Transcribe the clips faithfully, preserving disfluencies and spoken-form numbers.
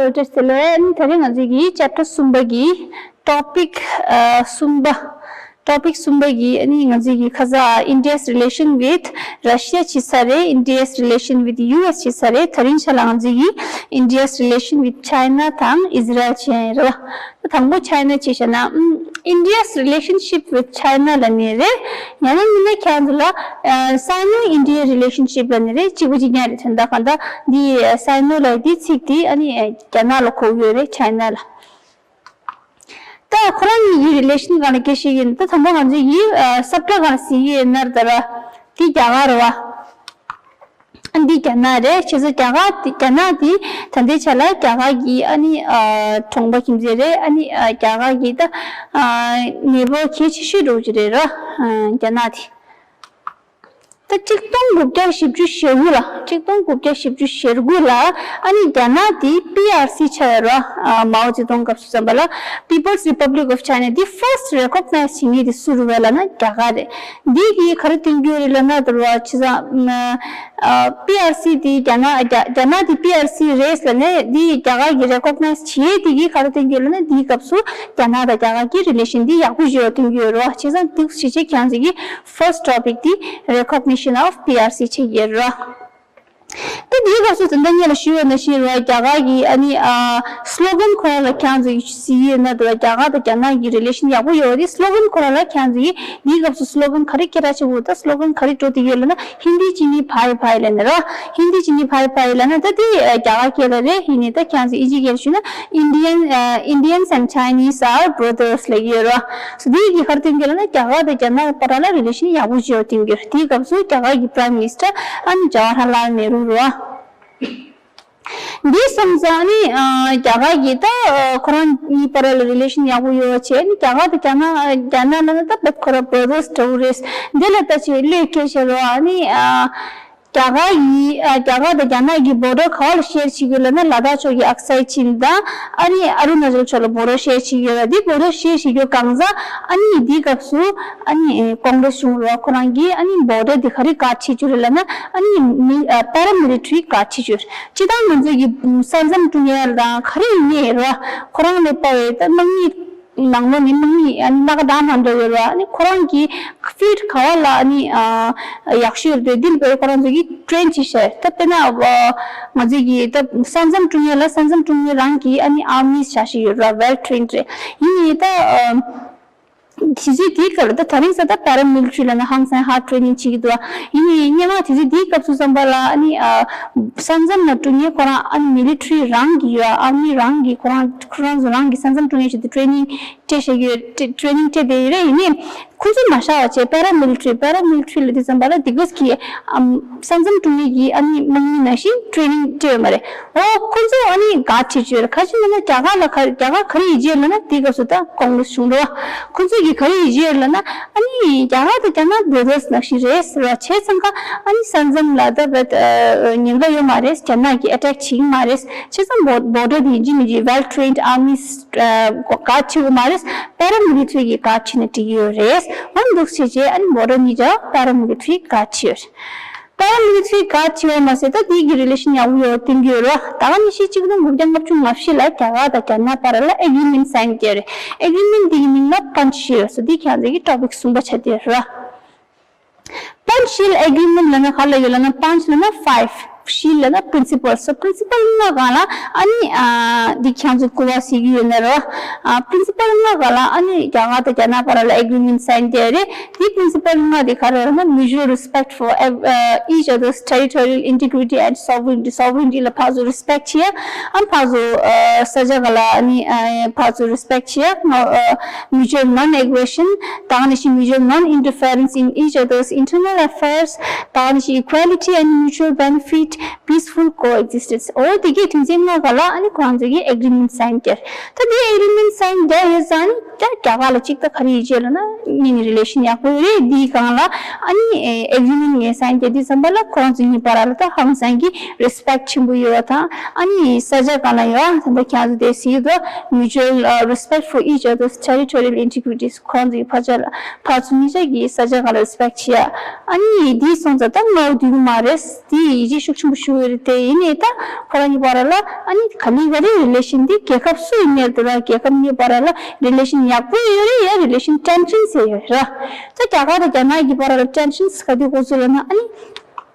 ཨོ་ཏེ་སི་ལེ། ཨ་ནི་དེ་རིང་ང་ཚོའི་གི་ཅེབ་ཊར་གསུམ་པ་གི་ཊོ་པིག་ཨ་གསུམ་པ། ཊོ་པིག་གསུམ་པ་གི་ཨ་ནི་ང་ཚོའི་གི་ཁ་སང་India's relation with Russia བྱས་ཚར་རེད། India's relation with U S བྱས་ཚར་རེད། དེ་རིང་ཆ་ལ་ང་ཚོའི་གི་India's relation with China དང་Israel བྱས་ཡིན་རེད་བ། དང་པོ་China བྱས་བཞག་ན། ཨམ། India's relationship with China ལབ་ནི་རེད། ཡང་ན་མིན་ན་ཁྱེད་ཚོ་ལ་ཨ་Sino India relationship ལབ་ནི་རེད། གཅིག་པ་གཅིག་རྐྱང་རེད། དོན་དག་གང་ལྟར་འདི་Sino ལབ་འདི་ཚིག་འདི་ཨ་ནི་རྒྱ་ནག་ལ་གོ་གི་ཡོད་རེད། China ལ། ད་ཁོ་རང་གཉིས་ཀྱི་relation སྒང་ལ་སྐད་ཆ་བཤད་ཀྱི་ཡིན། ད་དང་པོ་ང་ཚོ་ཡི་ཨ་ས་བཀྲ་སྒང་ལ་གཟིགས་ཀྱི་ཡོད་ན་རེད་ད་ར། འདི་རྒྱ་གར་རེད་བ། ཨ་འདི་རྒྱ་ནག་རེད། བྱས་ཙང་རྒྱ་གར་འདི་རྒྱ་ནག་འདི་ད་ལྟའི་ཆ་ལ་རྒྱ་གར་གྱི་ཨ་ནི་ཨ་གྲོང་པ་ཁྱིམ་མཚེས་རེད། ཨ་ནི་ཨ་རྒྱ་གར་གྱི་ད་ཨ་ནེ་བོར་གལ་ཆེ་ཤོས་འདྲ་བོ་ཅིག་རེད་ར། ཨ་རྒྱ་ནག་འདི། ད་ཆིག་སྟོང་དགུ་བརྒྱ་བཞི་བཅུ་ཞེ་དགུ་ལ། ཆིག་སྟོང་དགུ་བརྒྱ་བཞི་བཅུ་ཞེ་དགུ་ལ་ཨ་ནི་རྒྱ་ནག་འདི་པི་ཨར་སི་ཆགས་ཡོད་ར། ཨ་མའོ་ཙེ་ཏུང་སྐབས་སུ་ཙམ་པ་ལ་People's Republic of China འདི་first recognize བྱེད་མཁན་འདི་སུ་རེད་བས་ལབ་ན་རྒྱ་གར་རེད། འདི་གིས་ག་རེ་སྟོན་གྱི་ཡོད་རེད་ལབ་ན་ད་རུང་བྱས་ཙང་ཨ་པི་ཨར་སི་འདི་རྒྱ་ནག་རྒྱ་རྒྱ་ནག་འདི་པི་ཨར་སི་རེད་ལབ་ནས་འདི་རྒྱ་གར་གྱིས་recognize བྱེད་འདི་གིས་ག་རེ་སྟོན་གྱི་ཡོད་ལབ་ན་འདིའི་སྐབས་སུ་རྒྱ་ནག་དང་རྒྱ་གར་གྱི་relation འདི་ཡག་པོ་ཞིག་ཡོད་སྟོན་གྱི་ཡོད་རེད་བ། བྱས་ཙང་འདུག་སེ་བྱས་ཁྱེད་ཚོ་གི་first topic འདི་recognition of P R C བྱེད་ཀྱི་ཡོད་རེད། ད་དེའི་སྐབས་སུ་ད་ལྟ་སྔོན་ལ་ཞུས་པ་ནང་བཞིན་རེད་བ། རྒྱ་གར་གྱི་ཨ་ནི་ཨ་slogan ཁོ་རང་ལ་ཁྱེད་ཚོ་གི་གཟིགས་ཡོད་ན་འདུག་རྒྱ་གར་དང་རྒྱ་ནག་གི་relation ཡག་པོ་ཡོད་རེད། slogan ཁོ་རང་ལ་ཁྱེད་ཚོ་གི་དེའི་སྐབས་སུ་slogan ག་རེ་སྐད་གྲགས་ཆེ་པོ། ད་slogan ག་རེ་འགྲོ་བསྡད་ཡོད་ལབ་ན་ཧིན་དི་ཅི་ནི་ཕའི་ཕའི་ལབ་ནི་རེད་བ། ཧིན་དི་ཅི་ནི་ཕའི་ཕའི་ལབ་ན་ད་དེ་རྒྱ་གར་སྐད་ལ་རེད། ཡིན་ནའི་ད་ཁྱེད་ཚོ་ཨིན་ཇི་སྐད་ལ་ཞུས་ན་Indian ཨ་Indians and Chinese are brothers ལབ་ཀྱི་ཡོད་རེད་བ། སོ་དེ་གི་ག་རེ་སྟོན་གྱི་ལབ་ན་རྒྱ་གར་དང་རྒྱ་ནག་བར་ལ་relation ཡག་པོ་ཅིག་ཡོད་སྟོན་གྱི་ཡོད་རེད། དེའི་སྐབས་སུ་རྒྱ་གར་གྱི་Prime Minister ཨ་ནི་ཇ་ཝ་ཧར་ལཱལ་ནེ་རུ་རེད་བ། འདི་སོང་ཙང་ནི་ཨ་རྒྱ་གར་གྱི་ད་ཨ་ཁོ་རང་གཉིས་བར་ལ་relation ཡག་པོ་ཡོད་བྱས་ནི་རྒྱ་གར་དང་རྒྱ་ནག་རྒྱ་ནག་ལ་ནི་ད་བབ་ཁོ་རང་brothers འདྲ་བོ་རེད། འདི་ལ་ད་ཅིག་བློས་འཁེལ་བྱས་རོགས་ཨ་ནི་ཨ་རྒྱ་གར་ཡི་ཨ་རྒྱ་གར་དང་རྒྱ་ནག་གི་border ག་བ་ལ་share བྱེད་ཀྱི་ཡོད་ལབ་ན་ལ་དྭགས་ཕྱོགས་ཀྱི་ཨག་སའི་ཆིན་དང་ཨ་ནི་ཨ་རུ་ན་ཅལ་ཕྱོགས་ལ་border share བྱེད་ཀྱི་ཡོད་ལ། འདི་border share བྱེད་རྒྱུ་གང་ཟག་ཨ་ནི་འདིའི་སྐབས་སུ་ཨ་ནི་ཀོང་རེས་གཞུང་རོགས་ཁོ་རང་གིས་ཨ་ནི་border འདི་ག་རེ་guard བྱེད་རྒྱུ་རེད་ལབ་ན་ཨ་ནི་མི་ཨ་paramilitary guard བྱེད་རྒྱུ་རེད། སྤྱིར་བཏང་ང་ཚོས་ཀྱི་ས་མཚམས་དཀྲུག་མཁན་དང་ག་རེ་ཡིན་ནའི་རོ། ཁོ་རང་ལས་དཔའ་བའི་ད་དམག་མི་ནང་ལོགས་ནས་དམག་མི་ཨ་ནི་སྣ་ཁ་འདྲ་མ་འདྲ་ཡོད་རོ། ཨ་ནི་ཁོ་རང་གི་field ག་བ་ལ་ཨ་ནི་ཨ་ཡག་ཤོས་རེད་འདུག་འདི་ལ་དཔེར་ཁོ་རང་ཚོ་གིས་train བྱེད་ཤེས། ད་དཔེར་ན་ཨ་ང་ཚོས་ཀྱི་ད་ས་མཚམས་དཀྲུག་མཁན་ལ་ས་མཚམས་དཀྲུག་མཁན་རང་གི་ཨ་ནི་armies བྱ་ཤེས་ཡོད་རོ། Well trained རེད། ཡིན་ནའི་ད་ཨ། དུས་ཚོད་དེའི་སྐབས་ལ་ད་དེ་རིང་སང་ད་paramilitary ལབ་ན་ཧང་སང་hard training བྱེད་ཀྱི་འདུག་ཡིན་ནའི་སྔོན་མ་དུས་ཚོད་དེའི་སྐབས་སུ་བསམ་པ་ལ་ཨ་ནི་ཨ་ས་མཚམས་ལ་དཀྲུག་མཁན་ཁོ་རང་ཨ་ནི་military རང་གི་ཡོད། army རང་གི་ཁོ་རང་ཁོ་རང་ཚོ་རང་གི་ས་མཚམས་དཀྲུག་མཁན་ཞིག་ཏུ་training སྤྲད་བཞག་གི་ཡོད། training སྤྲད་བསྡད་ཡོད་རེད། ཡིན་ནའི་ཁོ་ཚོ་མ་བཞག་པ་བྱས་paramilitary paramilitary ལབ་དུས་ཙམ་པ་ལ་དེ་གོས་ཀྱི་ཨམ་ས་མཚམས་དཀྲུག་མཁན་གྱི་ཨ་ནི་དམག་མི་ནང་བཞིན་training སྤྲད་ཡོད་མ་རེད། ཨོ་ཁོ་ཚོ་ཨ་ནི་guard བྱེད་ཀྱི་ཡོད་རེད། ག་ཅི་ལབ་ན་རྒྱ་གར་ལ་ག་རྒྱ་གར་ག་རེ་ཡིད་ཆེས་ལབ་ན་དེའི་སྐབས་སུ་ད་ཀོང་རེས་གཞུང་རེད་བ། ཁོ་ཚོ་གིས་ག་རེ་ཡིད་ཆེས་ལབ་ན་ཨ་ནི་རྒྱ་གར་དང་རྒྱ་ནག་brothers ནང་བཞིན་རེད་ཟེར་བ་བྱས་ཙང་ཀ་ཨ་ནི་ས་མཚམས་ལ་ད་བད་ཉེན་ཁ་ཡོད་མ་རེད། རྒྱ་ནག་གིས་attack བྱེད་ཀྱི་མ་རེད། བྱས་ཙང་border དེ་ཡིན་གཅིག་མིན་གཅིག་well trained armies guard བྱེད་དགོས་མ་རེད། paramilitary གིས་guard བྱེད་ན་འགྲིག་གི་ཡོད་རེད། འོ་འདུག་བྱས་རྗེས་ཨ་ནི་border གཉིས་ཀ་paramilitary guard བྱེད་ཡོད་རེད། paramilitary guard བྱེད་པ་མ་ཟད་ད་འདི་གི་relation ཡག་པོ་ཡོད་བསྟན་གྱི་ཡོད་རེད། ད་ག་ནང་བཞིན་གཅིག་སྟོང་དགུ་བརྒྱ་ལྔ་བཅུ་ང་བཞི་ལ་རྒྱ་གར་དང་རྒྱ་ནག་བར་ལ་agreement sign བྱས་རེད། agreement འདི་གི་མིང་ལ་Panchsheel ཟེར། འདི་ཁྱེད་ཚོ་གི་topic གསུམ་པ་ཆགས་བསྡད་ཡོད་རེད། Panchsheel agreement ལབ་ན་ག་ལ་ཡོད་ལབ་ན་Panch ལབ་ན་five, Sheel ལབ་ན་principle། so principle ལྔ་སྒང་ལ་ཨ་ནི་ཨ་འདི་ཁྱེད་ཚོ་སྐུ་བ་ཟེར་གྱི་ཡོད་ན་རོ། ཨ་principle ལྔ་སྒང་ལ་ཨ་ནི་རྒྱ་གར་དང་རྒྱ་ནག་བར་ལ་agreement sign བྱས་རེད། འདི་principle ལྔ་འདི་ག་རེ་རེད་ན་mutual respect for ev- uh, each other's territorial integrity and sovereignty. sovereignty ལ་ཕར་ཚུར་respect བྱེད་ཡ། ཨ་ཕར་ཚུར་ཨ་ས་ཆ་སྒང་ལ་ཨ་ནི་ཨ་ཕར་ཚུར་respect བྱེད་ཡ། ཨ་mutual non-aggression ད་ག་ནང་བཞིན་mutual non-interference in each other's internal affairs ད་ག་ནང་བཞིན་equality and mutual benefit, peaceful coexistence. འོ་དེ་གའི་དོན་ཚན་ལྔ་སྒང་ལ་ཨ་ནི་ཁོ་རང་ཚོ་གིས་agreement sign བྱས། ད་དེ་agreement sign བྱས་ཡོད་ཙང་ནི་ད་རྒྱ་གར་ལ་གཅིག་ད་ག་རེ་ཡིད་ཆེས་ལབ་ན་གཉིས་ནི་relation ཡག་པོ་ཡོད་རེད། འདིའི་སྒང་ལ་ཨ་ནི་agreement ངས་sign བྱས་དུས་ཙམ་པ་ལ་ཁོ་རང་ཚོ་གཉིས་བར་ལ་ད་ཧང་སང་གི་respect ཆེན་པོ་ཡོད་པ་དང་ཨ་ནི་ས་ཆ་སྒང་ལ་ཡོད་ད་ལྟ་ཁྱེད་ཚོ་དེ་གཟིགས་ཡོད་དོ། mutual uh, respect for each other's territorial integrities. ཁོ་རང་ཚོ་གི་ཕར་ཆ་ལ་ཕར་ཚུར་གཉིས་ཆ་གི་ས་ཆ་སྒང་ལ་respect བྱེད་ཡ། ཨ་ནི་འདི་སོང་ཙང་ད་ངའོ་འདུས་མ་རེད། འདི་ཡིད་ཆེས་ཤུགས་ པོ་ཞུ་ཡོད་རེད་དེ། ཡིན་ནའི་ད་ཁོ་རང་གཉིས་བར་ལ་ཨ་ནི་ག་ལེ་ག་ལེ་རི་ལེ་ཤན་འདི་རྒྱལ་ཁབ་སུ་ཡིན་ནའི་དེ་ར་རྒྱལ་ཁབ་གཉིས་བར་ལ་རི་ལེ་ཤན་ཡག་པོ་ཡོད་རེད། ཡ་རི་ལེ་ཤན་ཊེན་ཤན་ཟེར་ཡོད་ར། ད་རྒྱ་གར་དང་རྒྱ་ནག་གི་བར་ལ་ཊེན་ཤན་ག་དུས་འགོ་ཚུགས་ལབ་ན་ཨ་ནི།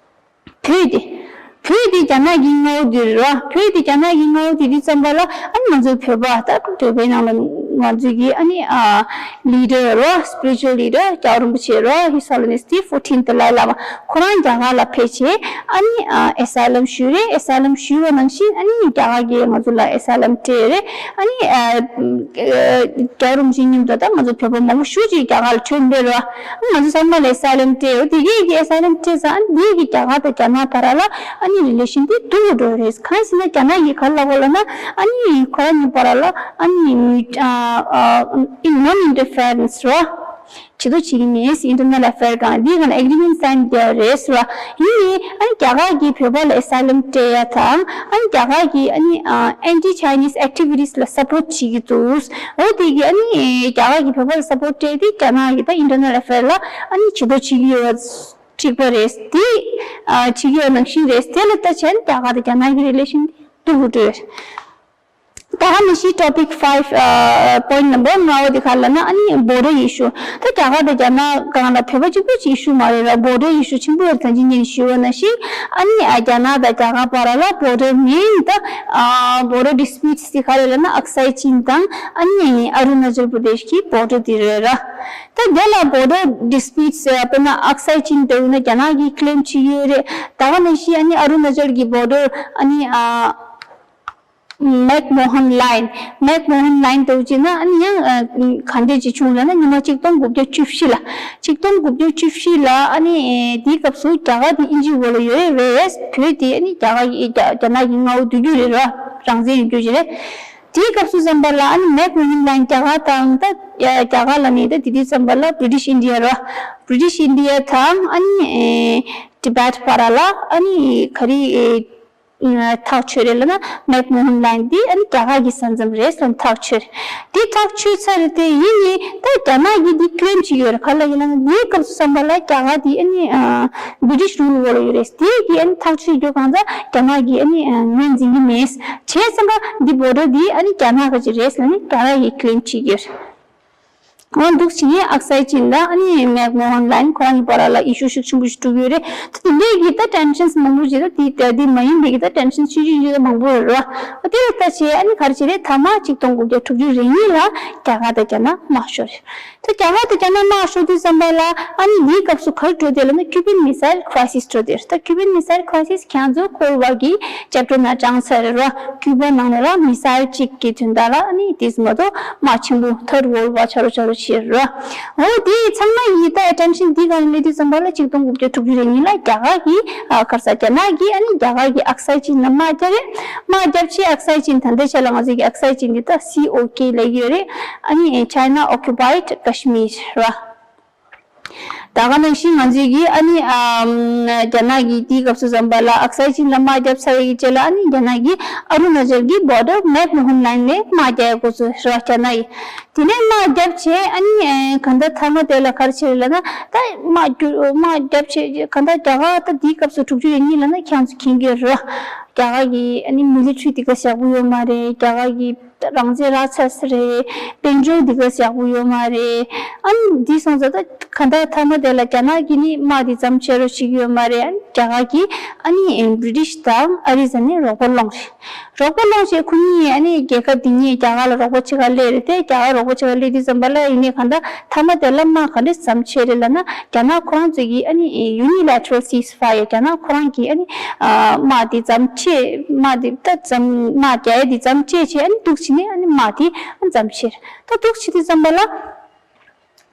བོད་དེ། བོད་དེ་རྒྱ་ནག་གི་མངའ་འོག་དེ་རེད་ར། བོད་དེ་རྒྱ་ནག་གི་མངའ་འོག་དེ་དུས་ཙམ་པ་ལ་ཨ་ནི་ང་ཚོའི་བོད་པ་ད་བོད་པའི་ནང་ལ་ང་ཚོའི་གི་ཨ་ནི་ཨ་ལི་ཌར་ར། སི་པི་རི་ཅུ་ཨལ་ལི་ཌར་རྒྱལ་བ་རིན་པོ་ཆེ་ར། His Holiness the fourteenth Dalai Lama ཁོ་རང་རྒྱ་གར་ལ་ཕེབས་བྱས་ཨ་ནི་ཨ་ཨེ་སི་ལམ་ཞུས་རེད། ཨེ་སི་ལམ་ཞུས་པ་ནང་བཞིན་ཨ་ནི་རྒྱ་གར་གྱིས་ང་ཚོ་ལ་ཨེ་སི་ལམ་སྤྲད་རེད། ཨ་ནི་ཨ་རྒྱལ་བ་རིན་པོ་ཆེ་མཉམ་དུ་ད་ང་ཚོ་བོད་པ་མང་པོ་ཞེ་ཅིག་རྒྱ་གར་ལ་བྲོས་འདུག་ར། ང་ཚོ་ཚང་མ་ལ་ཨེ་སི་ལམ་སྤྲད་ཡོད། དེ་གས་ཀྱི་ཨེ་སི་ལམ་སྤྲད་ཙང་ཨ་ནི་དེ་གི་རྒྱ་གར་དང་རྒྱ་ནག་བར་ལ་ཨ་ནི་རི་ལེ་ཤན་དེ་སྡུག་གི་འགྲོ་རེད། གང་ཟེར་ན་རྒྱ་ནག་གིས་ག་རེ་ལབ་ཡོད་ལབ་ན་ཨ་ནི་ཁོ་རང་གཉིས་བར་ལ་ཨ་ནི་ཨ་ཨ་ཨ་ཨིན་ནོན་ཨིན་ཊར་ཕེ་རེན་སི་ར། བྱེད་དོ་བྱེད་ཀྱི་མེད། ཨིན་ཊར་ནལ་ཨེ་ཕེར་སྒང་འདི་སྒང་ལ་ཨེག་རི་མེན་སའིན་བསྡད་རེད་ཟེར་བ། ཡིན་ནའི་ཨ་ནི་རྒྱ་གར་གྱིས་བོད་པ་ལ་ཨེ་སི་ལམ་སྤྲད་ཡ་དང་ཨ་ནི་རྒྱ་གར་གྱིས་ཨ་ནི་ཨ་ཨེན་ཊི་ཆའི་ནིས་ཨེག་ཊི་བི་ཊི་སི་ལ་སབ་པོར་ཊི་བྱེད་ཀྱི་འདུག་འོ་དེ་གིས་ཨ་ནི་རྒྱ་གར་གྱིས་བོད་པ་ལ་སབ་པོར་ཊི་སྤྲད་དེ་རྒྱ་ནག་གིས་ད་ཨིན་ཊར་ནལ་ཨེ་ཕེར་ལ་ཨ་ནི་བྱེད་དོ་བྱེད་ཀྱི་ཡོད་པ་གཅིག་པ་རེད། དེ་ཨ་བྱེད་ཀྱི་ཡོད་ནང་བཞིན་རེད། དེ་ལ་ལྟ་བྱས་ན་རྒྱ་གར་དང་རྒྱ་ནག་གི་རི་ལེ་ཤན་དེ་སྡུག་གི་འགྲོ་ཡོད། ད་ག་ནང་བཞིན་ཊོ་པིག་ཕའིབ་ཨ་པོ་ཡིན་ཊི་ནམ་བར་ལྔ་པ་དེ་ག་རེ་ལབ་ན་ཨ་ནི་བོར་ཌར་ཨི་ཤུ། ད་རྒྱ་གར་དང་རྒྱ་ནག་སྒང་ལ་བོད་པ་གཅིག་པུ་གཅིག་ཨི་ཤུ་མ་རེད་ར། བོར་ཌར་ཨི་ཤུ་ཆེན་པོ་རེད། ད་ཅི་ངས་ཞུས་པ་ནང་བཞིན་ཨ་ནི་ཨ་རྒྱ་ནག་དང་རྒྱ་གར་བར་ལ་བོར་ཌར་མེན་ད་ཨ་བོར་ཌར་ཌི་སི་པིའུ་ཊི་སི་དེ་ག་རེ་ལབ་ན་ཨག་སའི་ཅིན་དང་ཨ་ནི་ཨ་རུ་ན་ཅལ་པྲ་དེ་ཤི་གི་བོར་ཌར་དེ་རེད་ར། ད་རྒྱ་ལ་བོར་ཌར་ཌི་སི་པིའུ་ཊི་སི་དཔེར་ན་ཨག་སའི་ཅིན་དེ་ཡིན་ན་རྒྱ་ནག་གིས་ཀི་ལེམ་བྱེད་ཀྱི་ཡོད་རེད། ད་ག་ནང་བཞིན་ཨ་ནི་ཨ་རུ་ན་ཅལ་གྱི་བོར་ཌར་ཨ་ནི་ཨ། མེག་མོ་ཧན་ལའིན། མེག་མོ་ཧན་ལའིན་དུ་བྱས་ན་ཨ་ནི་ཡང་ཨ་ག་འདྲས་ཅིག་བྱུང་ལབ་ན་ཉི་མ་ཆིག་སྟོང་དགུ་བརྒྱ་བཅུ་བཞི་ལ། ཆིག་སྟོང་དགུ་བརྒྱ་བཅུ་བཞི་ལ་ཨ་ནི་ཨེ་དེའི་སྐབས་སུ་རྒྱ་གར་དེ་དབྱིན་ཇིའི་འོག་ལ་ཡོད་རེད། བས་བོད་དེ་ཨ་ནི་རྒྱ་གར་གྱི་རྒྱ་རྒྱ་ནག་གི་མངའ་འོག་བསྡུ་རྒྱུ་རེད་ར། རང་བཙན་ཡོད་རྒྱུ་ཅིག་རེད། དེའི་སྐབས་སུ་ཙམ་པ་ལ་ཨ་ནི་མེག་མོ་ཧན་ལའིན་རྒྱ་གར་དང་ད་རྒྱ་གར་ལ་ནི་ད་དེ་དུས་ཙམ་པ་ལ་བྷི་རི་ཊིཤ་ཨིན་ཌི་ཡ་ར། བྷི་རི་ཊིཤ་ཨིན་ཌི་ཡ་དང་ཨ་ནི་ཨེ་ཊི་བེཊ་བར་ལ་ཨ་ནི་ག་རེ་ཨེ། ཐག་ཆོད་རེད་ལབ་ན་མེག་མོ་ཧན་ལའིན་འདི་ཨ་ནི་རྒྱ་གར་གྱི་ས་མཚམས་རེད་ལབ་ཐག་ཆོད། འདི་ཐག་ཆོད་ཚར་རེད་དེ། ཡིན་ནའི་ད་རྒྱ་ནག་གིས་འདི་ཀི་ལེམ་བྱེད་ཀྱི་ཡོད་རེད། ག་རེ་ལབ་ཡིན་ལབ་ན་འདིའི་སྐབས་སུ་ཙམ་པ་ལ་རྒྱ་གར་འདི་ཨ་ནི་བྷི་རི་ཊིཤ་རུལ་འོག་ལ་ཡོད་རེད། དེ་གི་ཨ་ནི་ཐག་ཆོད་རྒྱུ་གང་ཚ་རྒྱ་ནག་གིས་ཨ་ནི་ངོས་འཛིན་གྱི་མེད། བྱས་ཙམ་པ་འདི་བོར་ཌར་འདི་ཨ་ནི་རྒྱ་ནག་གི་ཅིག་རེད་ལབ་ནི་རྒྱ་གར་གིས་ཀི་ལེམ་བྱེད་ཀྱི་ཡོད་རེད། འོ་འདུག་བྱས་ནས་ཨག་སའི་ཅིན་དང་ཨ་ནི་མེག་མོ་ཧན་ལའིན་ཁོ་རང་གཉིས་བར་ལ་ཨི་ཤུ་ཤུགས་ཆེན་པོ་ཞིག་འགྲོ་གི་ཡོད་རེད། ད་དེ་འདྲས་ཀྱི་ད་ཊེན་ཤན་མང་པོ་ཅིག་ད་དེ་དེ་མ་ཡིན་པའི་གི་ད་ཊེན་ཤན་ཆུང་ཆུང་ཅིག་ད་མང་པོ་རེད་ར། ཨ་དེ་ལ་ལྟ་བྱས་ཨ་ནི་ག་རེ་བྱས་རེད། མཐའ་མ་ཆིག་སྟོང་དགུ་བརྒྱ་དྲུག་ཅུ་རེ་གཉིས་ལ་རྒྱ་གར་དང་རྒྱ་ནག་དམག་ཤོར་རེད། ད་རྒྱ་གར་དང་རྒྱ་ནག་དམག་ཤོར་དུས་ཙམ་པ་ལ་ཨ་ནི་དེའི་སྐབས་སུ་ག་རེ་འགྲོ་དེ་ལབ་ན་ཀུ་པན་མི་སའིལ་ཁི་རའི་སིས་འགྲོ་དེ་རེད། ད་ཀུ་པན་མི་སའིལ་ཁི་རའི་སིས་ཁྱེད་ཚོ་ཁོལ་ཝར་གྱི་ཅེབ་ཊར་ནང་དྲངས་ཚར་རེད་ར། ཀུ་པ་ནང་ནས་ར་མི་སའིལ་གཅིག་གི་དོན་དག་ལ་ཨ་ནི་དེ་ཙམ་མ་གཏོགས་དམག་ཆེན་པོ་ཐར་ཝོལ་ཝར་ཆ་རུ་ཆ་རུ་བྱས་ར། འོ་དེ་ཚང་མ་ཡི་ད་ཨེ་ཊེན་ཤན་འདི་གང་ལས་དུས་ཙམ་པ་ལ་ཆིག་སྟོང་དགུ་བརྒྱ་དྲུག་ཅུ་རེ་གཉིས་ལ་རྒྱ་གར་གྱི་ཨ་ག་རེ་ཟ་རྒྱ་ནག་གིས་ཨ་ནི་རྒྱ་གར་གྱི་ཨག་སའི་ཅིན་ལ་དམག་བརྒྱབ་རེད། དམག་བརྒྱབ་བྱས་ཨག་སའི་ཅིན་ད་ལྟའི་ཆ་ལ་ང་ཚོ་གི་ཨག་སའི་ཅིན་འདི་ད་སི་ཨོ་ཀེ་ལབ་ཀྱི་ཡོད་རེད། ཨ་ནི་China Occupied Kashmir ར། ད་ག་ནང་བཞིན་ང་ཚོས་ཀྱིས་ཨ་ནི་ཨམ་རྒྱ་ནག་གིས་དེའི་སྐབས་སུ་ཙམ་པ་ལ་ཨག་སའི་ཅིན་ལ་དམག་བརྒྱབ་ཚར་བའི་རྗེས་ལ་ཨ་ནི་རྒྱ་ནག་གིས་ཨ་རུ་ན་ཅལ་གྱི་བོར་ཌར་མེག་མོ་ཧན་ལའིན་ནས་དམག་རྒྱག་འགོ་ཚུགས་རེད་བ། རྒྱ་ནག་གིས་དེ་ནས་དམག་བརྒྱབ་བྱས་ཨ་ནི་ཨེ་གང་ལྟར་མཐའ་མ་དེ་ལ་ག་རེ་བྱས་རེད་ལབ་ན། ད་དམག་རྒྱུ་དམག་བརྒྱབ་བྱས་གང་ལྟར་རྒྱ་གར་ད་དེའི་སྐབས་སུ་དྲུག་ཅུ་རེ་གཉིས་ལབ་ན་ཁྱེད་ཚོ་མཁྱེན་གྱི་རེད་བ། རྒྱ་གར་གྱི་ཨ་ནི་མི་ལི་ཊ་རི་དེ་ག་ཡག་པོ་ཡོད་མ་རེད། རྒྱ་གར་གྱི་རང་བཙན་རག་ཚར་ས་རེད། དཔལ་འབྱོར་འདི་ག་ཡག་པོ་ཡོད་མ་རེད། ཨ་ནི་འདི་སོང་ཙང་ད་ག་འདྲ་མཐའ་མ་དེ་ལ་རྒྱ་ནག་གིས་ནི་དམག་འདི་ཙམ་བྱེད་རོགས་བྱེད་ཀྱི་ཡོད་མ་རེད། ཨ་ནི་རྒྱ་གར་གྱིས་ཨ་ནི་བྷི་རི་ཊིཤ་དང་ཨ་རི་ཟ་ནས་རོགས་པ་སློང་རེད། རོགས་པ་སློང་བྱས་ཁོ་གཉིས་ཨ་ནི་རྒྱལ་ཁབ་འདི་གཉིས་རྒྱ་གར་ལ་རོགས་པ་བྱེད་ག་སླེབས་རེད་དེ། རྒྱ་གར་རོགས་པ་བྱེད་ག་སླེབས་དུས་ཙམ་པ་ལ་ཡིན་ནའི་ག་འདྲ་མཐའ་མ་དེ་ལ་དམག་ག་འདྲ་ཙམ་བྱས་རེད་ལབ་ན། རྒྱ་ནག་ཁོ་རང་ཚོ་གིས་ཨ་ནི་ཡུ་ནི་ལེ་ཊ་རལ་སིས་ཕ་ཡར་རྒྱ་ནག་ཁོ་རང་གིས་ཨ་ནི་ཨ་དམག་དེ་ཙམ་བྱས། དམག་དེ་ད་ཙམ་དམག་རྒྱག་ཡ་དེ་ཙམ་བྱས་བྱས་ཨ་ནི་འདུག་བྱས་ནས་ཨ་ནི་དམག་དེ་ཨ་ཙམ་བྱས། ད་འདུག་བྱས་དུས་ཙམ་པ་ལ་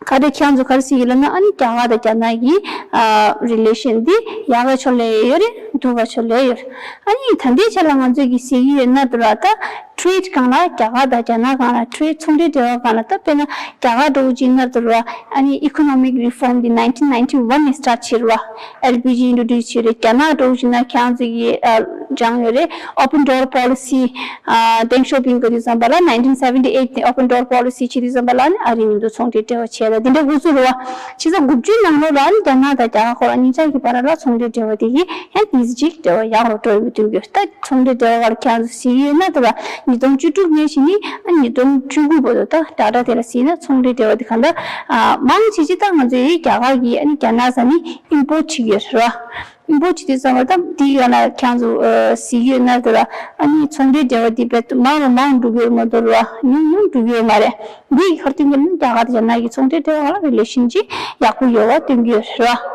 ག་རེ་ཁྱེད་ཚོ་ག་རེ་ཟེར་གྱི་ལབ་ན། ཨ་ནི་རྒྱ་གར་དང་རྒྱ་ནག་གི་ཨ་རི་ལེ་ཤན་འདི་ཡག་ག་ཕྱོགས་ལ་ཡོད་རེད། སྡུག་ག་ཕྱོགས་ལ་ཡོད་རེད། ཨ་ནི་ད་ལྟའི་ཆ་ལ་ང་ཚོས་ཀྱིས་ཟེར་གྱི་ཡོད་ན་དུ་ར། ད་ཊེ་རེ་ཌི་སྒང་ལ་རྒྱ་གར་དང་རྒྱ་ནག་སྒང་ལ་ཊེ་རེ་ཌི་ཚོང་འབྲེལ་འབྲེལ་བ་སྒང་ལ་ད་དཔེར་ན་རྒྱ་གར་འདྲ་བོ་ཅིག་ན་དུ་ར། ཨ་ནི་ཨི་ཀོ་ནོ་མིག་རི་ཕོམ་འདི་nineteen ninety one ནས་སི་ཊར་ཊི་བྱས་རེད་བ། ཨེལ་པི་ཇི་ཨིན་ཊྲོ་ཌིའུ་སི་བྱས་རེད། རྒྱ་ནག་འདྲ་བོ་ཅིག་ན་ཁྱེད་རང་ཚོ་གི་ཨ་ སྦྱངས་ཡོད་རེད། Open Door Policy ཨ་ཏེང་ཞའོ་ཕིང་གི་དུས་ཙམ་པ་ལ་nineteen seventy eight ནས་Open Door Policy བྱེད་དུས་ཙམ་པ་ལ་ནི་ཨ་རིའི་མཉམ་དུ་ཚོང་འབྲེལ་འབྲེལ་བ་བྱས་ལ་དེ་འདྲ་འགོ་ཚུགས་རེད་བ། བྱས་ཙང་དགུ་བཅུའི་ནང་ལོགས་ལ་ནི་རྒྱ་ནག་དང་རྒྱ་གར་ཁོ་རང་གཉིས་ཆ་གི་བར་ལ་ཚོང་འབྲེལ་འབྲེལ་བ་དེ་གི་ཡང་ཏིས་ཅིག་འབྲེལ་བ་ཡག་རུ་འགྲོ་ཡོད་པ་སྟོན་གྱི་ཡོད། ད་ཚོང་འབྲེལ་འབྲེལ་བ་ལ་ཁྱེད་ཚོ་གཟིགས་ཡོད་ན་དེ་ལ་ཉིས་སྟོང་བཅུ་དྲུག་ནས་བྱས་ནི་ཨ་ཉིས་སྟོང་བཅུ་དགུ་བར་དུ་ད་ཌ་ཊ་དེ་ལ་གཟིགས་ན་ཚོང་འབྲེལ་འབྲེལ་བ་དེ་གང་ལྟར་ཨ་མང་ཆེ་ཆེ་ད་ང་ཚོའི་རྒྱ་གར་གྱིས་ཨ་ནི་རྒྱ་ནག་ས་ནས་ཨིམ་པོར་ཊི་བྱེད་ཀྱི་ཡོད་རེད་བ། ཨིམ་པོར་ཊི་བྱེད་དུས་ཙམ་པ་ད་འདི་ཡང་ན་ཁྱེད་ཚོ་ཨ་གཟིགས་ཡོད་ན་དེ་ལ་ཨ་ནི་ཚོང་འབྲེལ་འབྲེལ་བ་དེ་དཔེ་མང་རུ་མང་རུ་འགྲོ་གི་ཡོད་མ་གཏོགས་རེད་བ་ཉུང་ཉུང་འགྲོ་གི་ཡོད་མ་རེད། འདི་ཡི་ཁར་སྟོན་གྱི་ནི་རྒྱ་གར་དང་རྒྱ་ནག་གི་ཚོང་འབྲེལ་འབྲེལ་བ་ལ་རི་ལེ་ཤན་ཅིག་ཡག་པོ་ཡོད་པ་སྟོན་གྱི་ཡོད་རེད་བ།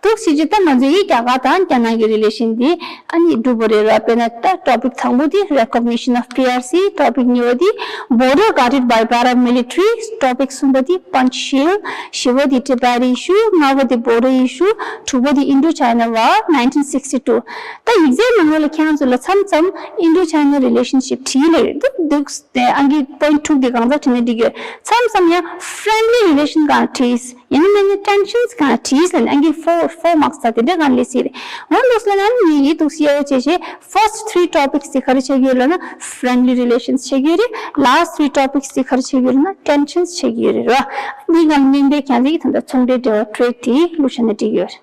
འདུག་སེ་བྱས་ད་ང་ཚོ་ཡི་རྒྱ་གར་དང་རྒྱ་ནག་གི་རི་ལེ་ཤན་འདི་ཨ་ནི་འགྲུབ་པ་རེད་ར། དཔེར་ན་ད་ཊོ་པིག་དང་པོ་འདི་recognition of P R C། ཊོ་པིག་གཉིས་པ་འདི་Border Guarded by Paramilitary། ཊོ་པིག་གསུམ་པ་འདི་Panchsheel། བཞི་པ་འདི་Tibet Issue། ལྔ་པ་འདི་Border Issue། དྲུག་པ་འདི་Indo-China War nineteen sixty two། ད་ཡིག་ཚད་ནང་ལོགས་ལ་ཁྱེད་རང་ཚོ་ལ་མཚམས་མཚམས་Indo-China relationship བྲིས་ལ་ཡོད་འདུག་འདུག་ཨང་ཀི་point two འདི་གང་ཚ་བྲིས་ན་འགྲིག་ཡོད། མཚམས་མཚམས་ཡང་friendly relation གང་བྲིས། ཡང་ན་མིན་ན་tensions གང་བྲིས་ལ་ནི་ཨང་ཀི་four four marks ད་དེ་འདྲ་གང་ལས་སྲིད་རེད། འོ་འདུག་ལ་ན་ནི་ངས་ཡིད་འདུག་སེ་ཡོད་བྱས་བྱས་first three topics དེ་ག་རེ་ཆགས་ཡོད་ལ་ན་friendly relations ཆགས་ཡོད་རེད། last three topics དེ་ག་རེ་ཆགས་ཡོད་ལ་ན་tensions ཆགས་ཡོད་རེད་ར། འདི་གང་མིན་པའི་ཁྱང་ཚིག་ད་ལྟ་ཚོང་འབྲེལ་འབྲེལ་བ་trade དེ་བླུགས་བྱས་ན་འགྲིག་ཡོད་རེད།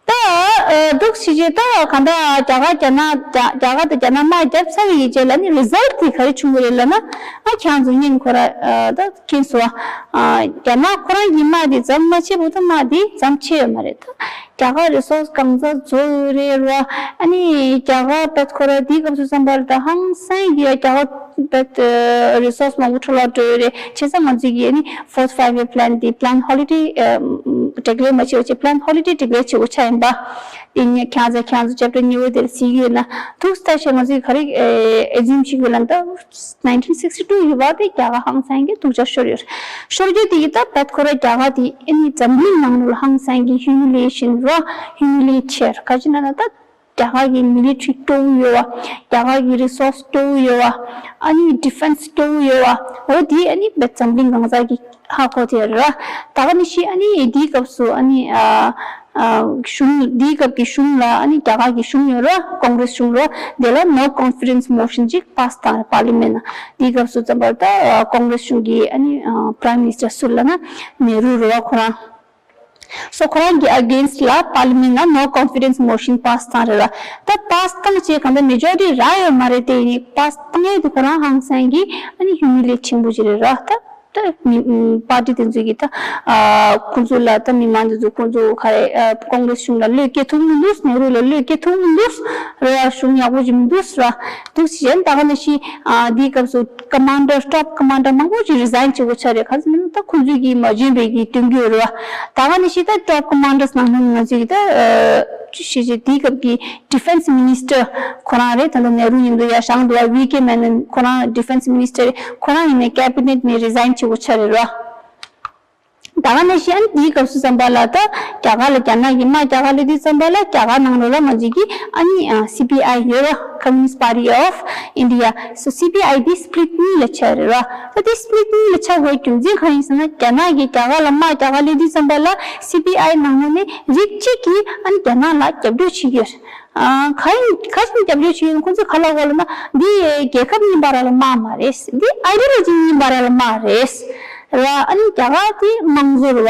ད་འདུག་སེ་བྱས་ད་གང་ལྟར་རྒྱ་གར་རྒྱ་ནག་རྒྱ་རྒྱ་གར་དང་རྒྱ་ནག་དམག་བརྒྱབ་ཚར་བའི་རྗེས་ལ་ནི་result དེ་ག་རེ་བྱུང་གི་རེད་ལབ་ན། ཨ་ཁྱེད་རང་ཚོ་བརྙན་ཁོ་ར་ད་མཁྱེན་སོང་ཨ། རྒྱ་ནག་ཁོ་རང་གི་དམག་དེ་ཙམ་མ་ཆེ་བོ་ད་དམག་དེ་ཙམ་ཆེ་ཡོད་མ་རེད་ད། རྒྱ་གར་resource གང་ཚ་རྫོགས་ཡོད་རེད་ར། ཨ་ནི་རྒྱ་གར་བེད་ཁོ་ར་དེའི་སྐབས་སུ་བསམ་པར་ད་ཧང་སང་གི་རྒྱ་གར་བེད་resource མང་པོ་འཕྲོ་བརླག་འགྲོ་ཡོད་རེད། བྱས་ཙང་ང་ཚོས་ཀྱི་ཨ་ནི་fourth five year plan དེ་plan holiday declare མ་བྱས་པ་བྱས་plan holiday declare བྱེད་དགོས་ཆགས་ཡིན་པ། དེ་ནས་ཁྱེད་ཚོ་ཁྱེད་ཚོ་chapter གཉིས་པ་དེར་གཟིགས་ཡོད་ན་ཐུགས་ལྟ་ཞེས་ང་ཚོས་ག་རེ་assume བྱེད་དགོས་ལབ་ན་ད་nineteen sixty two ཡི་བར་དེ་རྒྱ་གར་ཧང་སང་གི་ཐུགས་ཆ་ཤོར་ཡོད། ཤོར་རྒྱུ་དེ་ཡིས་ད་བད་ཁོ་ར་རྒྱ་གར་དེ་ཨ་ནི་འཛམ་གླིང་ནང་ལ་ཧང་སང་གི་humiliation རོ། humiliate བྱས་ག་ཅི་ན་ན་ད་རྒྱ་གར་གི་military སྐྱོ་བོ་ཡོད་བ། རྒྱ་གར་གི་resource སྐྱོ་བོ་ཡོད་བ། ཨ་ནི་defense སྐྱོ་བོ་ཡོད་བ། འོ་དེ་ཨ་ནི་བད་འཛམ་གླིང་གང་ཟག་གི་ཧ་གོ་དེ་ར། ད་ག་ནི་ཤི་ཨ་ནི་དེའི་སྐབས་སུ་ཨ་ནི་ཨ་ཨ་གཞུང་དེའི་སྐབས་ཀྱི་གཞུང་ལ་ཨ་ནི་རྒྱ་གར་གྱི་གཞུང་ཡོད་ར་Congress གཞུང་ར་དེ་ལ་no confidence motion ཅིག་pass བཏང་ར་parliament ན། དེའི་སྐབས་སུ་ཙམ་པར་ད་ཨ་Congress གཞུང་གི་ཨ་ནི་ཨ་Prime Minister སུ་ལ་ན་ནེ་རུ་རེད་བ་ཁོ་རང་། སོ་ཁོ་རང་གི་against ལ་parliament ལ་no confidence motion pass བཏང་རེད་ལ། ད་pass བཏང་རྗེས་གང་ལྟར་majority རག་ཡོད་མ་རེད་དེ་ཡིན་pass བཏང་ཡས་དེ་ཁོ་རང་ཧང་སང་གི་ཨ་ནི་humiliate ཆེན་པོ་ཅིག་རེད་ར་ད། ད་མི་party དེ་ཚོ་གི་ད་ཨ་ཁོང་ཚོ་ལ་ད་མི་མང་དེ་ཚོ་ཁོང་ཚོ་ག་རེ་ཨ་Congress གཞུང་ལ་བློས་སྐྱེ་ཐུབ་མི་འདུག་ནེ་རུ་ལ་བློས་སྐྱེ་ཐུབ་མི་འདུག་རེད་བ། གཞུང་ཡག་པོ་ཅིག་མི་འདུག་ར། འདུག་ཅེས་ད་ག་ནང་བཞིན་ཨ་འདིའི་སྐབས་སུ་commander top commander མང་པོ་ཅིག་resign བྱེད་དགོས་ཆགས་རེད། ག་ཟེར་ན་ད་ཁོང་ཚོས་ཀྱིས་མ་འཇོན་པའི་གི་སྟོན་གྱི་ཡོད་རེད་བ། ད་ག་ནང་བཞིན་ད་top commanders ནང་ནས་ང་ཚོས་ཀྱི་ད་ཅི་ཞིག་ཅིག་དེའི་སྐབས་ཀྱི་defense minister ཁོ་རང་རེད། ད་ལྟ་ནེ་རུ་མཉམ་དུ་ཡར་བཞེངས་འདུག་བ། V K Menon ཁོ་རང་defense minister རེད། ཁོ་རང་ཡིན་ནའི་cabinet ནས་resign བྱེད་དགོས་ཆགས་རེད་ར། ད་ག་ནང་བཞིན་ཨ་ནི་དེའི་སྐབས་སུ་ཙམ་པ་ལ་ད་རྒྱ་གར་ལ་རྒྱ་ནག་གི་དམག་རྒྱ་གར་སླེབས་དུས་ཙམ་པ་ལ་རྒྱ་གར་ནང་ལོགས་ལ་ང་ཚོས་ཀྱི་ཨ་ནི་ཨ་C P I ཡོད་ར། Communist Party of India། So C P I དེ་split གཉིས་ལ་ཆགས་རེད་ར། ད་དེ་split གཉིས་ལ་ཆགས་དགོས་རྒྱུ་མཚན་གང་ཡིན་ཟེར་ན་རྒྱ་ནག་གིས་རྒྱ་གར་ལ་དམག་རྒྱ་གར་སླེབས་དུས་ཙམ་པ་ལ་C P I ནང་ལོགས་ནས་རིགས་གཅིག་གིས་ཨ་ནི་རྒྱ་ནག་ལ་རྒྱབ་སྐྱོར་བྱེད་ཀྱི་ཡོད་རེད། ཨ་ག་ཡིན་ག་ཡིན་རྒྱབ་སྐྱོར་བྱེད་ཡོད་ན་ཁོང་ཚོས་ག་ལབ་དགོས་ལབ་ན་འདི་རྒྱལ་ཁབ་གཉིས་བར་ལ་དམག་མ་རེད། འདི་ideology གཉིས་བར་ལ་དམག་རེད། ར་ཨ་ནི་རྒྱ་གར་དེ་དམངས་གཙོ་རེད་བ།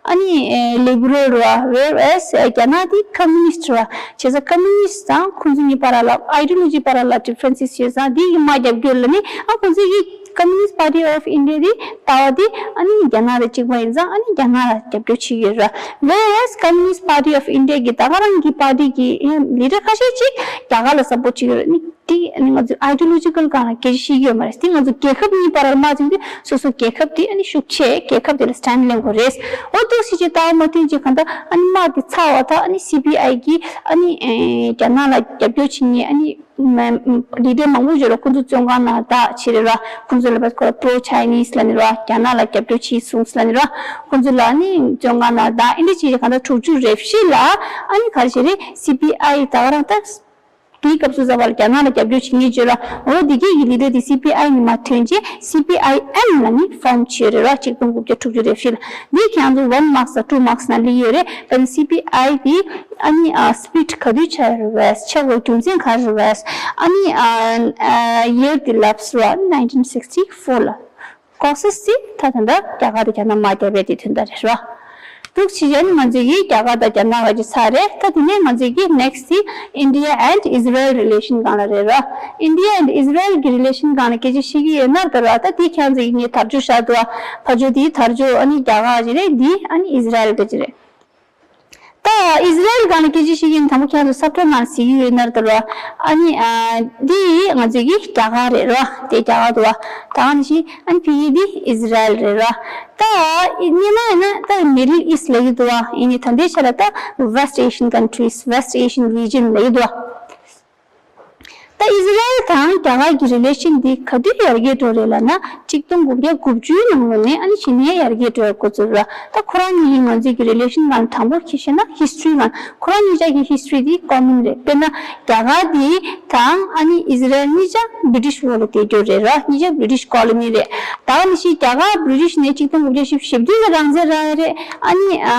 ཨ་ནི་ཨེ་liberal རེད་བ། Whereas རྒྱ་ནག་དེ་communist རེད་བ། བྱས་ཙང་communist དང་ཁོང་ཚོ་གཉིས་བར་ལ་ideology བར་ལ་differences ཡོད་ཙང་དེ་གི་དམག་རྒྱབ་སྐྱོར་ལ་ནི་ཨ་ཁོང་ཚོ་གི་Communist Party of India དེ་ལྟ་བ་དེ་ཨ་ནི་རྒྱ་ནག་དང་གཅིག་པ་ཡིན་ཙང་ཨ་ནི་རྒྱ་ནག་ལ་རྒྱབ་སྐྱོར་བྱེད་ཀྱི་ཡོད་ར། Whereas Communist Party of India གི་ད་ག་རང་གི་party གི་ཡང་leader ཁ་ཤས་ཅིག་རྒྱ་གར་ལ་support བྱེད་ཀྱི་ཡོད་ར། ཨ་ནི་དེ་ཨ་ནི་ང་ཚོ་ideological སྒང་ལ་སྐད་ཆ་བཤད་ཀྱི་ཡོད་མ་རེད། དེ་ང་ཚོ་རྒྱལ་ཁབ་གཉིས་བར་ལ་དམག་བྱུང་དུས་སོ་སོ་རྒྱལ་ཁབ་དེ་ཨ་ནི་ཤུགས་ཆེ་རྒྱལ་ཁབ་དེ་ལ་stand ལེན་དགོས་རེད། འོ་འདུག་སེ་ཅིག་ལྟ་བ་མ་བསྟན་ཅིག་གང་ལྟར་ཨ་ནི་དམག་དེ་ཚར་བ་ད་ཨ་ནི་C P I གིས་ཨ་ནི་རྒྱ་ནག་ལ་རྒྱབ་སྐྱོར་བྱེད་མཁན་ཨ་ནི་leader མང་པོ་ཡོད་ར། ཁོང་ཚོ་བཙོན་ཁང་ནང་བདག་བྱེད་རེད་ར། ཁོང་ཚོ་ལ་བས་ཁོ་pro Chinese ལབ་ནི་ར། རྒྱ་ནག་ལ་རྒྱབ་སྐྱོར་བྱེད་གསུངས་ལབ་ནི་ར། ཁོང་ཚོ་ལ་ཨ་ནི་བཙོན་ཁང་ནང་བདག་ཨིན་དྲ་བྱེད་ཅིག་གང་ལྟར་དྲུག་ཅུ་རེ་བཞི་ལ་ཨ་ནི་ག་རེ་བྱེད་རེད། C P I ད་ག་རང་ད། དེའི་སྐབས་སུ་ཙམ་པ་ལ་རྒྱ་ནག་ལ་རྒྱབ་སྐྱོར་བྱེད་མཁན་བརྗོད་ར། འོ་དེ་གའི་གི་ལི་ཌར་དེ་སི་པི་ཨའི་ནས་མར་ཐོན་རྗེས་སི་པི་ཨའི་ཨེམ་ལ་ནི་ཕོམ་བྱས་རེད་ར། ཆིག་སྟོང་དགུ་བརྒྱ་དྲུག་ཅུ་རེ་བཞི་ལ། འདི་ཁྱེད་ཚོ་ཝན་མཱག་སི་དང་ཊུ་མཱག་སི་ནང་སླེབས་ཡོད་རེད། དཔེར་ན་སི་པི་ཨའི་དེ་ཨ་ནི་ཨ་སི་པི་ལིཊ་ག་དུས་ཆགས་རེད་བས། ཆགས་དགོས་རྒྱུ་མཚན་ག་རེ་རེད་བས། ཨ་ནི་ཨ་ཨ་ཡར་དེ་ལབ་སོང་ར། ནའིན་ཊིན་སིག་སི་ཊི་ཕོར་ལ། ཀོ་སི་སི་ད་ད་ལྟ་རྒྱ་གར་དང་རྒྱ་ནག་དམག་རྒྱག་པའི་དེ་དོན་དག་རེད་རོ། འདུག་བྱས་ནས་ང་ཚོས་ཀྱི་རྒྱ་གར་དང་རྒྱ་ནག་ག་ཅིག་ཚར་རེད། ད་དེ་ནས་ང་ཚོས་ཀྱི་next དེ་India and Israel relation སྒང་ལ་རེད་རོ། India and Israel གི་relation སྒང་ལ་སྐད་ཆ་བཤད་ཀྱི་ཡོད་ན་ད་རོ། ད་དེ་ཁྱེད་ཚོས་ཀྱི་ངས་དར་ལྕོག་བཞག་འདུག་བ། ཕར་ཕྱོགས་དེའི་དར་ལྕོག་ཨ་ནི་རྒྱ་གར་ག་ཅིག་རེད། འདི་ཨ་ནི་ཨིས་ར་ཨེལ་ག་ཅིག་རེད། ད་ཨིས་ར་ཨེལ་སྒང་ལ་སྐད་ཆ་བཤད་ཀྱི་ཡིན། དང་པོ་ཁྱེད་ཚོ་སབ་ཊའི་ཊལ་ནང་གཟིགས་ཀྱི་ཡོད་ན་ད་རོ། ཨ་ནི་ཨ་འདི་ང་ཚོའི་གི་རྒྱ་གར་རེད་རོ། དེ་རྒྱ་གར་འདུག་བ། ད་ནི་ཤི་ཨ་ནི་ཕ་གི་འདི་ཨིས་ར་ཨེལ་རེད་རོ། ད་སྔོན་མ་ཡིན་ན་ད་Middle East ལབ་ཀྱི་འདུག་བ། ཡིན་ནའི་ད་ལྟའི་ཆ་ལ་ད་West Asian countries, West Asian region ལབ་ཀྱི་འདུག་བ། ད་ཨིས་ར་ཨེལ་དང་རྒྱ་གར་གྱི་རི་ལེ་ཤན་འདི་ག་དུས་ཡར་རྒྱས་འགྲོ་རེད་ལབ་ན། ཆིག་སྟོང་དགུ་བརྒྱ་དགུ་བཅུའི་ནང་ལོགས་ནས་ཨ་ནི་གཞི་ནས་ཡར་རྒྱས་འགྲོ་ཡ་འགོ་ཚུགས་ར། ད་ཁོ་རང་གཉིས་ཀྱི་ང་ཚོའི་གི་རི་ལེ་ཤན་སྒང་དྲང་པོ་ཁྱེར་ཤེ་ན་ཧི་སི་ཊོ་རི་སྒང་ཁོ་རང་གཉིས་ཆ་གི་ཧི་སི་ཊོ་རི་འདི་ཀོ་མན་རེད། དཔེར་ན་རྒྱ་གར་འདི་དང་ཨ་ནི་ཨིས་ར་ཨེལ་གཉིས་ཆ་བྷི་རི་ཊིཤ་འོག་ལ་བསྡད་རྒྱུ་རེད་ར། གཉིས་ཆ་བྷི་རི་ཊིཤ་ཀོ་ལོ་ནི་རེད། ད་ག་ནང་བཞིན་རྒྱ་གར་བྷི་རི་ཊིཤ་ནས་ཆིག་སྟོང་དགུ་བརྒྱ་བཞི་བཅུ་ཞེ་བདུན་ལ་རང་བཙན་རག་ཡ་རེད། ཨ་ནི་ཨ་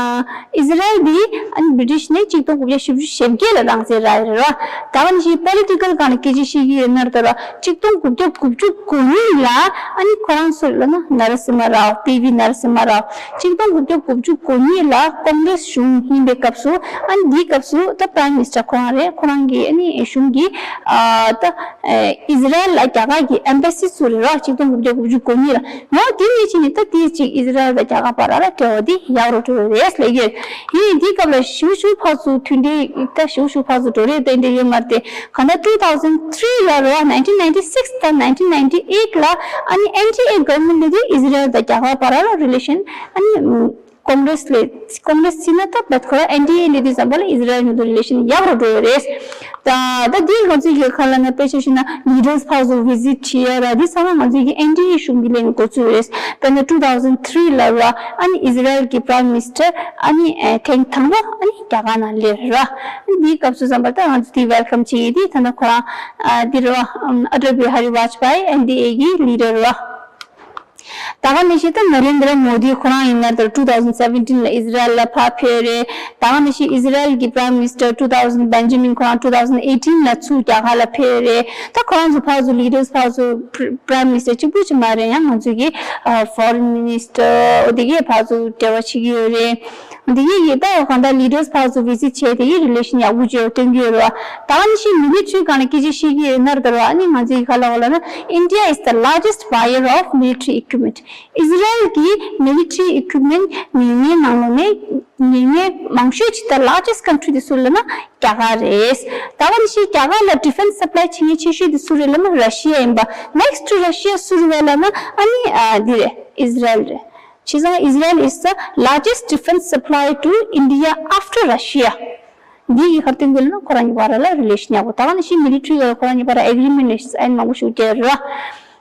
ཨིས་ར་ཨེལ་འདི་ཨ་ནི་བྷི་རི་ཊིཤ་ནས་ཆིག་སྟོང་དགུ་བརྒྱ་བཞི་བཅུ་ཞེ་བརྒྱད་ལ་རང་བཙན་རག་ཡ་རེད་ར། ད་ག་ནང་བཞིན་པོ་ལི་ཊི་ཀལ་སྒང་ལ་སྐད་ཆ་བཤད་ཀྱི་ཡོད་ན་ད་ར། ཆིག་སྟོང་དགུ་བརྒྱ་དགུ་བཅུ་གོ་གཉིས་ལ་ཨ་ནི་ཁོ་རང་སུ་རེད་ལབ་ན་ནར་སི་མ་རའོ། པི་ཝི་ནར་སི་མ་རའོ། ཆིག་སྟོང་དགུ་བརྒྱ་དགུ་བཅུ་གོ་གཉིས་ལ་ཀོང་གྷི་རེ་སི་གཞུང་ཡིན་པའི་སྐབས་སུ། ཨ་ནི་འདིའི་སྐབས་སུ་ད་པ་རའི་མི་ནི་སི་ཊར་ཁོ་རང་རེད། ཁོ་རང་གི་ཨ་ནི་གཞུང་གིས་ཨ་ད་ཨིས་ར་ཨེལ་ལ་རྒྱ་གར་གྱི་ཨེམ་བྷ་སི་བཙུགས་རེད་ར། ཆིག་སྟོང་དགུ་བརྒྱ་དགུ་བཅུ་གོ་གཉིས་ལ། འོ་དེ་ནས་ཕྱིན་ནས་ད་དེ་ཅིག་ཨིས་ར་ཨེལ་དང་རྒྱ་གར་བར་ལ་འབྲེལ་བ་དེ་ཡག་རུ་འགྲོ་གི་རེད་ལབ་ཀྱི་ཡོད། ཡིན་ནའི་དེའི་སྐབས་ལ་ཞེ་པོ་ཞེ་པོ་ཕར་ཚུར་མཐུན་འབྲེལ་ད་ཞེ་པོ་ཞེ་པོ་ཕར་ཚུར་འགྲོ་རེས་ད་འདྲ་ཡོད་མ་རེད་དེ། གང་ལྟར་two thousand three ལ་རེད་བ། nineteen ninety six དང་nineteen ninety eight ལ་ཨ་ནི་ཨེན་ཌི་ཨེ་གོ་ཝར་མེན་ཊི་ལ་དེ་ཨིས་ར་ཨེལ་དང་རྒྱ་གར་བར་ལ་རི་ལེ་ཤན་ཨ་ནི་ཀོང་གྷི་རེ་སི་ལས་ཀོང་གྷི་རེ་སི་བྱས་ན་ད་བད་ཁོ་ར་ཨེན་ཌི་ཨེ་ལས་དུས་ཙམ་པ་ལ་ཨིས་ར་ཨེལ་མཉམ་དུ་རི་ལེ་ཤན་ཡག་རུ་འགྲོ་ཡོད་རེད། ད་ད་འདི་ང་ཚོའི་གི་ཁ་ལ་ན་དཔེ་ཆ་བཞག་ན་ལི་ཌར་སི་ཕར་ཚུར་བི་ཛིཊ་བྱེད་ཡ་ར། འདི་ཚང་མ་ང་ཚོའི་གི་ཨེན་ཌི་ཨེ་གཞུང་གི་ལས་ནས་འགོ་བཙུགས་ཡོད་རེད། དཔེར་ན་two thousand three ལ་ར་ཨ་ནི་ཨིས་ར་ཨེལ་གི་པ་རའི་མི་ནི་སི་ཊར་ཨ་ནི་ཨེ་ཐེངས་དང་པོ་ཨ་ནི་རྒྱ་གར་ནང་སླེབས་ར། ཨ་ནི་འདིའི་སྐབས་སུ་ཙམ་པ་ད་ང་ཚོ་དེ་ཝེལ་ཀམ་བྱེད་ཡི་དེ། ད་ནི་ཁོ་རང་ཨ་འདི་ར་ཨ་ཊལ་བི་ཧ་རི་ཝ་ཇ་པ་ཡི་ཨེན་ཌི་ཨེ་གི་ལི་ཌར་ར། ད་ག་ནང་བཞིན་ད་ན་རེན་དྲ་མོ་དི་ཁོ་རང་ཡིན་ན་ད་two thousand seventeen ལ་ཨིས་ར་ཨེལ་ལ་ཕར་ཕེབས་རེད། ད་ག་ནང་བཞིན་ཨིས་ར་ཨེལ་གྱི་པ་རའི་མི་ནི་སི་ཊར་two thousand Benjamin ཁོ་རང་two thousand eighteen ལ་ཚུར་རྒྱ་གར་ལ་ཕེབས་རེད། ད་ཁོ་རང་ཚོ་ཕར་ཚུར་ལི་ཌར་སི་ཕར་ཚུར་པ་རའི་མི་ནི་སི་ཊར་གཅིག་པུ་ཅིག་མ་རེད། ཡང་ང་ཚོའི་གི་ཨ་ཕོ་རིན་མི་ནི་སི་ཊར་འོ་དེ་གས་ཕར་ཚུར་འབྲེལ་བ་བྱེད་ཀྱི་ཡོད་རེད། འདི་གི་ཡིན་ད་གང་ལྟར་ལི་ཌར་སི་ཕར་ཚུར་བི་ཛིཊ་བྱས་དེ་གི་རི་ལེ་ཤན་ཡག་པོ་ཅིག་སྟོན་གྱི་ཡོད་རེད་བ། ད་ག་ནང་བཞིན་མི་ལི་ཊ་རི་སྒང་ལ་སྐད་ཆ་བཤད་ཀྱི་ཡོད་ན་ད་ར། ཨ་ནི་ང་ཚོའི་ག་ལ་འོ་ལབ་ན། India is the largest buyer of military equipment. ཨིས་ར་ཨེལ་གྱིས་མི་ལི་ཊ་རི་ཨི་ཀུབ་མེན་ཊི་ཉུང་ཉུང་ནང་ལོགས་ནས་ཉུང་ཉུང་མང་ཤོས་ཅིག་ད་largest country དེ་སུ་རེད་ལབ་ན་རྒྱ་གར་རེད། ད་ག་ནང་བཞིན་རྒྱ་གར་ལ་ཌི་ཕེན་སི་སབ་ལའི་བྱེད་མཁན་ཆེ་ཤོས་དེ་སུ་རེད་ལབ་ན་ར་ཤི་ཡ་ཡིན་པ། Next to Russia སུ་རེད་བ་ལབ་ན་ཨ་ནི་ཨ་འདི་རེད། ཨིས་ར་ཨེལ་རེད། བྱས་ཙང་Israel is the largest defense supplier to India after Russia. འདི་གི་ག་རེ་སྟོན་གྱི་ལབ་ན་ཁོ་རང་གཉིས་བར་ལ་རི་ལེ་ཤན་ཡག་པོ། ད་ག་ནང་བཞིན་མི་ལི་ཊ་རི་ལ་ཁོ་རང་གཉིས་བར་ལ་ཨེ་གྷི་རི་མེན་ཊི་ལ་སའིན་མང་པོ་ཞིག་བྱས་རེད་བ།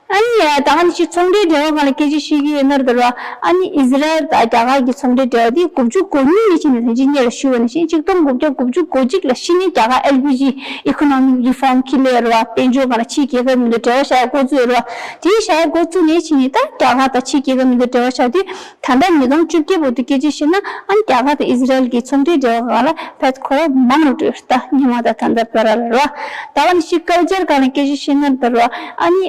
ཨ་ནི་ད་ག་ནང་བཞིན་ཚོང་འབྲེལ་འབྲེལ་བ་སྒང་ལ་སྐད་ཆ་བཤད་ཀྱི་ཡོད་ན་རེད་བ། ཨ་ནི་ཨིས་ར་ཨེལ་དང་རྒྱ་གར་གྱི་ཚོང་འབྲེལ་འབྲེལ་བ་འདི་དགུ་བཅུ་གོ་གཉིས་ནས་བྱས་ནས་ད་ཅི་སྔོན་ལ་ཞུས་པ་ནང་བཞིན་ཆིག་སྟོང་དགུ་བརྒྱ་དགུ་བཅུ་གོ་གཅིག་ལ་གཞི་ནས་རྒྱ་གར་ཨེལ་པི་ཇི་ཨི་ཀོ་ནོ་མིག་རི་ཕོམ་ཁྲིད་ལས་རེད་བ། དཔལ་འབྱོར་སྒང་ལ་ཕྱིའི་རྒྱལ་ཁབ་མཉམ་དུ་འབྲེལ་བ་བཞག་འགོ་བཙུགས་ཡོད་རེད་བ། དེ་བཞག་འགོ་བཙུགས་ནས་བྱས་ནས་ད་རྒྱ་གར་དང་ཕྱིའི་རྒྱལ་ཁབ་མཉམ་དུ་འབྲེལ་བ་བཞག་དུས། ད་ལྟ་ཉིས་སྟོང་བཅོ་བརྒྱད་བར་དུ་སྐད་ཆ་བཤད་ན། ཨ་ནི་རྒྱ་གར་དང་ཨིས་ར་ཨེལ་གྱི་ཚོང་འབྲེལ་འབྲེལ་བ་སྒང་ལ་ཕར་ཁོ་རང་མང་རུ་འགྲོ་ཡོད་རེད། ད་སྔོན་མ་དང་ད་ལྟ་བར་ལ་རེད་བ། ད་ག་ནང་བཞིན་ཀལ་ཅར་སྒང་ལ་སྐད་ཆ་བཤད་ན་ད་རེད་བ། ཨ་ནི་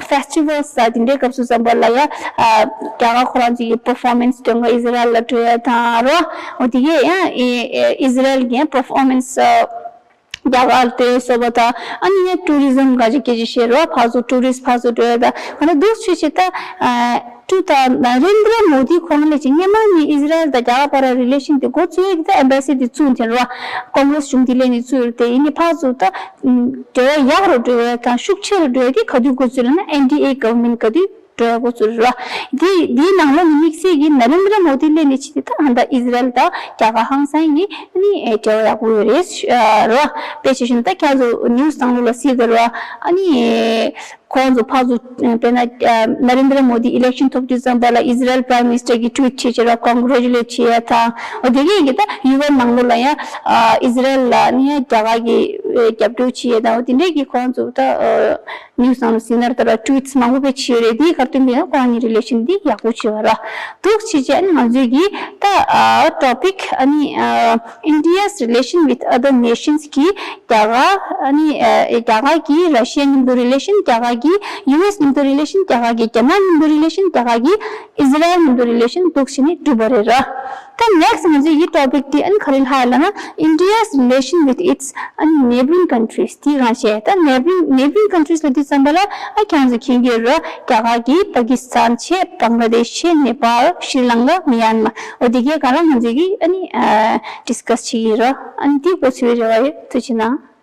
ཕེ་སི་ཊི་ཝལ་ས་དེ་འདྲའི་སྐབས་སུ་ཙམ་པ་ལ་ཡ་ཨ་རྒྱ་གར་ཁོ་རང་ཚོ་གི་པར་ཕོར་མན་སི་སྟོན་ག་ཨིས་ར་ཨེལ་ལ་འགྲོ་ཡ་དང་རེད་བ། འོ་དེ་གས་ཡང་ཨི་ཨི་ཨིས་ར་ཨེལ་གྱི་པར་ཕོར་མན་སི་ཨ། རྒྱ་གར་དེ་སོགས་པ་དང་། ཨ་ནི་ཡང་ཊུ་རི་ཛམ་ག་ཅིག་སྐད་ཆ་བཤད་རོགས། ཕར་ཚུར་ཊུ་རི་སི་ཕར་ཚུར་འགྲོ་ཡ་དང་། ང་ཚོ་འདུག་ཆུ་ཆེ་ད་ཨ་ཊུ་ད་ན་རེན་དྲ་མོ་དི་ཁོང་ལས་ཀྱི་སྔོན་མ་ནས་ཨིས་ར་ཨེལ་དང་རྒྱ་གར་བར་རི་ལེ་ཤན་དེ་འགོ་བཙུགས་ཡོད་ཀྱི། ད་ཨེམ་བྷ་སི་དེ་བཙུགས་དེ་རོ། ཀོང་གྷི་རེ་སི་གཞུང་དེ་ལས་ནས་བཙུགས་ཡོད་དེ། ཡིན་ནའི་ཕར་ཚུར་ད་འབྲེལ་བ་ཡག་རུ་འགྲོ་ཡ་དང་ཤུགས་ཆེ་རུ་འགྲོ་ཡ་དེ་ག་དུས་འགོ་བཙུགས་ལབ་ན། ཨེན་ཌི་ཨེ་གྷ་ཝར་མེན་ཊི་ག་དུས་འགྲོ་ཡ་འགོ་ཚུགས་རེད་བ། དེ་དེའི་ནང་ལོགས་ནས་དམིགས་བསལ་གྱིས་ན་རེན་དྲ་མོ་དི་སླེབས་ནས་ཕྱིན་ཏེ་ད་ཧ་ད་ཨིས་ར་ཨེལ་དང་རྒྱ་གར་ཧང་སང་གི་ནི་འབྲེལ་བ་ཡག་པོ་ཡོད་རེད་རོ། དཔེ་ཆ་བཞག་ན་ད་ཁྱེད་ཚོ་ནིའུ་སི་ནང་ལོགས་ལ་གཟིགས་དེ་རོ། ཨ་ནི་ ཁོང་ཚོ་ཕར་ཚུར་དཔེར་ན་ནཱ་རེན་དྲ་མོ་དི་ཨི་ལེག་ཤན་ཐོབ་དུས་ཙམ་པ་ལ་ཨི་ཟི་རལ་པ་རའི་མི་ནི་སི་ཊར་གྱིས་ཊུ་ཝིཊ་བྱས་བྱས་ར་ཀོང་གྷི་རེ་ཅུ་ལེཊ་བྱས་ཡ་དང་། འོ་དེ་གས་ཀྱི་ད་ཡུ་ཨེན་ནང་ལོགས་ལ་ཡང་ཨི་ཟི་རལ་ལ་ནི་ཡང་རྒྱ་གར་གྱིས་རྒྱབ་སྐྱོར་བྱས་ཡ་དང་། འོ་དེ་འདྲས་ཀྱི་ཁོང་ཚོ་ད་ནིའུ་སི་ནང་ལ་གཟིགས་ན་ད་ར་ཊུ་ཝིཊ་མང་པོ་དཔེ་བྱས་ཡོད་རེད། དེའི་ཁ་ཐུག་པའི་ཁོང་གཉིས་རི་ལེ་ཤན་འདི་ཡག་པོ་བྱས་པ་ར། འདུག་བྱས་བྱས་ཨ་ནི་ང་ཚོའི་གི་ད་ཊོ་པིག་ཨ་ནི་India's relation with other nations གི་རྒྱ་གར་ཨ་ནི་རྒྱ་གར་གྱི་ར་ཤི་ཡ་མཉམ་དུ་རི་ལེ་ཤན། རྒྱ་གར་གྱི་ཡུ་ཨེས་མཉམ་དུ་རི་ལེ་ཤན། རྒྱ་གར་གྱི་རྒྱ་ནག་མཉམ་དུ་རི་ལེ་ཤན། རྒྱ་གར་གྱི་ཨི་ཟི་རལ་མཉམ་དུ་རི་ལེ་ཤན་འདུག་བྱས་ནས་གྲུབ་པ་རེད་ར། ད་ནེག་སི་ང་ཚོའི་གི་ཊོ་པིག་དེ་ཨ་ནི་ག་རེ་ལྷག་ཡོད་ལབ་ན། India's relation with its ཨ་ནི་neighbouring countries དེ་གང་བྱས། ད་neighbouring neighbouring countries ལབ་དུས་ཙམ་པ་ལ་ཨ་ཁྱེད་ཚོ་མཁྱེན་གྱི་ཡོད་ར། རྒྱ་གར་གྱི་པ་ཀི་སི་ཐན་བྱས། བང་ལ་དེ་ཤི་བྱས། ནེ་པཱལ། ཤྲི་ལང་ཀ། མི་ཡན་མ། འོ་དེ་གས་ག་ར་ང་ཚོའི་གི་ཨ་ནི་ཌིས་ཀ་སི་བྱེད་ཀྱི་ཡོད་ར། ཨ་ནི་དེ་གོ་ཚོད་རེ་བ་ཡོད། ཐུགས་རྗེ་གནང་།